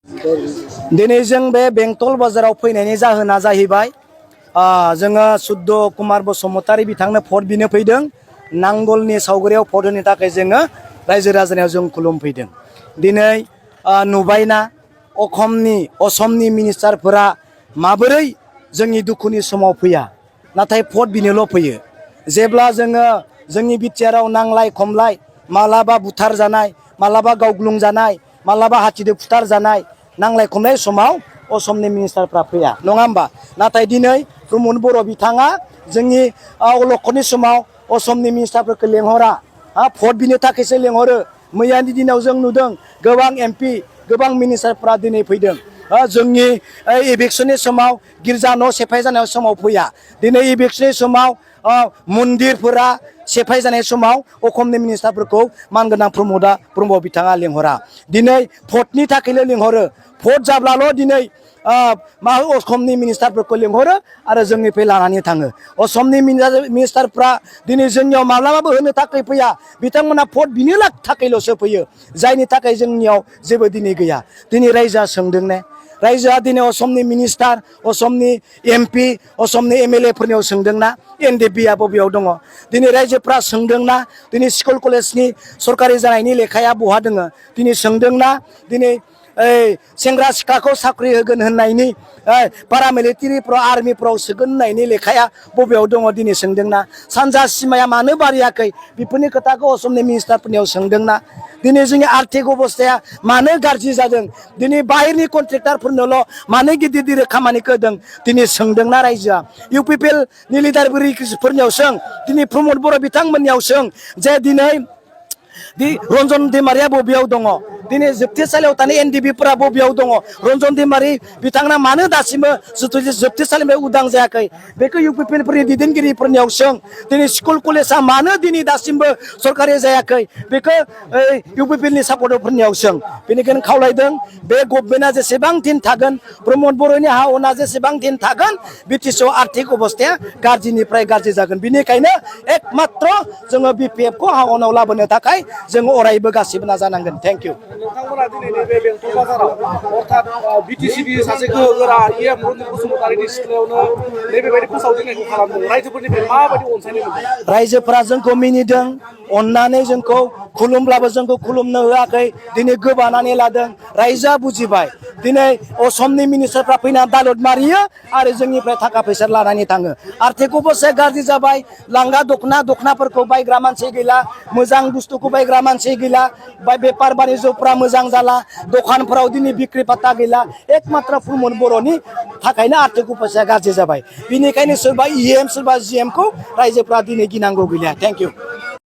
दिनै जों बे बेंटल बाजाराव फैनायनि जाहोना जाहैबाय जोङो सुद्द कुमार बसुमतारी बिथांनो भट बिनो फैदों। नांगोलनि सावगारियाव भट होनो थाखाय जोङो रायजो राजानियाव जों खुलुमफैदों। दिनै नुबायना असमनि मिनिस्टारफोरा माबोरै जोंनि दुखुनि समाव फैया, नाथाय भट बिनोल' फैयो। जेब्ला जोङो जोंनि बिटिआरआव नांलाय खमलाय, मालाबा बुथार जानाय, मालाबा गावग्लुंजानाय, मालाबा हाथिदो फुथार जानाय, नांलाय खमलाय समाव असमनि मिनिस्टारफ्रा फैया, नङा होमबा? नाथाय दिनै प्रमद बर' बिथाङा जोंनि अलखदनि समाव असमनि मिनिस्टारफोरखौ लेंहरा, भट बिनो थाखायसो लेंहरो। मैयानि दिनाव जों नुदों गोबां एमपि, गोबां मिनिस्टारफ्रा दिनै फैदों। जोंनि इलेक्सननि समाव गिर्जा न' सेफाय जानाय समाव फैया। दिनै इलेक्सननि समाव मन्दिरफोरा सेफाय जानाय समाव असमनि मिनिस्टारफोरखौ मानगोनां प्रमद बिथाङा लेंहरा। दिनै भटनि थाखायल' लेंहरो। भट जाब्लाल' दिनै असमनि मिनिस्टारफोरखौ लेंहरो आरो जोंनिफ्राय लानानै थाङो। असमनि मिनिस्टारफ्रा दिनै जोंनियाव माब्लाबाबो होनो थाखाय फैया। बिथांमोना भट बिनो थाखायल'सो फैयो, जायनि थाखाय जोंनियाव जेबो दिनै गैया। दिनै रायजोआ सोंदों ने, रायजोआ दिनै असमनि मिनिस्टार, असमनि एमपि, असमनि एमएलए फोरनियाव सोंदोंना एनडिएफबिआ बबेयाव दङ? दिनै रायजोफ्रा सोंदोंना दिनै स्कुल कलेजनि सरकारि जानायनि लेखाया बहा दङ? दिनै सोंदोंना दिनै सेंग्रा सिख्लाखौ साख्रि होगोन होननायनि पारामिलिटारिफ्राव आर्मिफ्राव सोगोन होननायनि लेखाया बबेयाव दङ? दिनै सोंदोंना सानजा सिमाया मानो बारियाखै? बेफोरनि खोथाखौ असमनि मिनिस्टारफोरनियाव सोंदोंना? दिनै जोंनि आर्थिक अबस्थाया मानो गाज्रि जादों? दिनै बाहेरनि कन्ट्रेक्टारफोरनोल' मानो गिदिर गिदिर खामानिखौ होदों? दिनै सोंदोंना रायजोआ? इउपिपिएलनि लिडारफोरनियाव सों, दिनै प्रमद बर' बिथांमोननियाव सों जे दिनै रन्जन दैमारिया बबेयाव दङ? दिनै जोबथेसालियाव थानाय एनडिएफबिफोरा बबेयाव दङ? रन्जन दैमारि बिथांना मानो दासिमबो जोबथेसालिनिफ्राय उदां जायाखै? बेखौ इउपिपिएलफोरनि दैदेनगिरिफोरनियाव सों। दिनै स्कुल कलेजा मानो दिनै दासिमबो सरकारि जायाखै? बेखौ इउपिपिएलनि सापर्टारफोरनियाव सों। बेनिखायनो खावलायदों, बे गभर्नमेन्टआ जेसेबां दिन थागोन, प्रमद बर'नि हाउना जेसेबां दिन थागोन, बिटिसिआव आर्थिक अबस्थाया गाज्रिनिफ्राय गाज्रि जागोन। बेनिखायनो एकमात्र जोङो बिपिएफखौ हाउनाव लाबोनो थाखाय जोङो अरायबो गासिबो नाजानांगोन। Thank you. नोंथांमोना दिनै नैबे बेंटल बाजाराव अर्थात बिटिसिनि सासे गोहोगोरा प्रमद बसुमतारीनि सिथ्लायावनो नैबेबायदि फोसावदिंनायखौ खालामदों, रायजोफोरनिफ्राय माबायदि अनसायनाय मोनदों? रायजोफोरा जोंखौ मिनिदों, अननानै जोंखौ खुलुमब्लाबो जोंखौ खुलुमनो होआखै, दिनै गोबानानै लादों। रायजोआ बुजिबाय, दिनै असमनि मिनिस्टारफ्रा फैनानै दालद मारियो आरो जोंनिफ्राय थाखा फैसा लानानै थाङो। आर्थिक अबस्थाया गाज्रि जाबाय, लांगा दखनाफोरखौ बायग्रा मानसि गैला, मोजां बुस्थुखौ बायग्रा मानसि गैला, बेफार बानिज्यफ्रा मोजां जाला, दखानफोराव दिनै बिक्रि पाता गैला। एकमात्र प्रमद बर'नि थाखायनो आर्थिक अबस्थाया गाज्रि जाबाय। बेनिखायनो सोरबा इएम सोरबा जिएमखौ रायजोफ्रा दिनै गिनांगौ गैलिया। Thank you.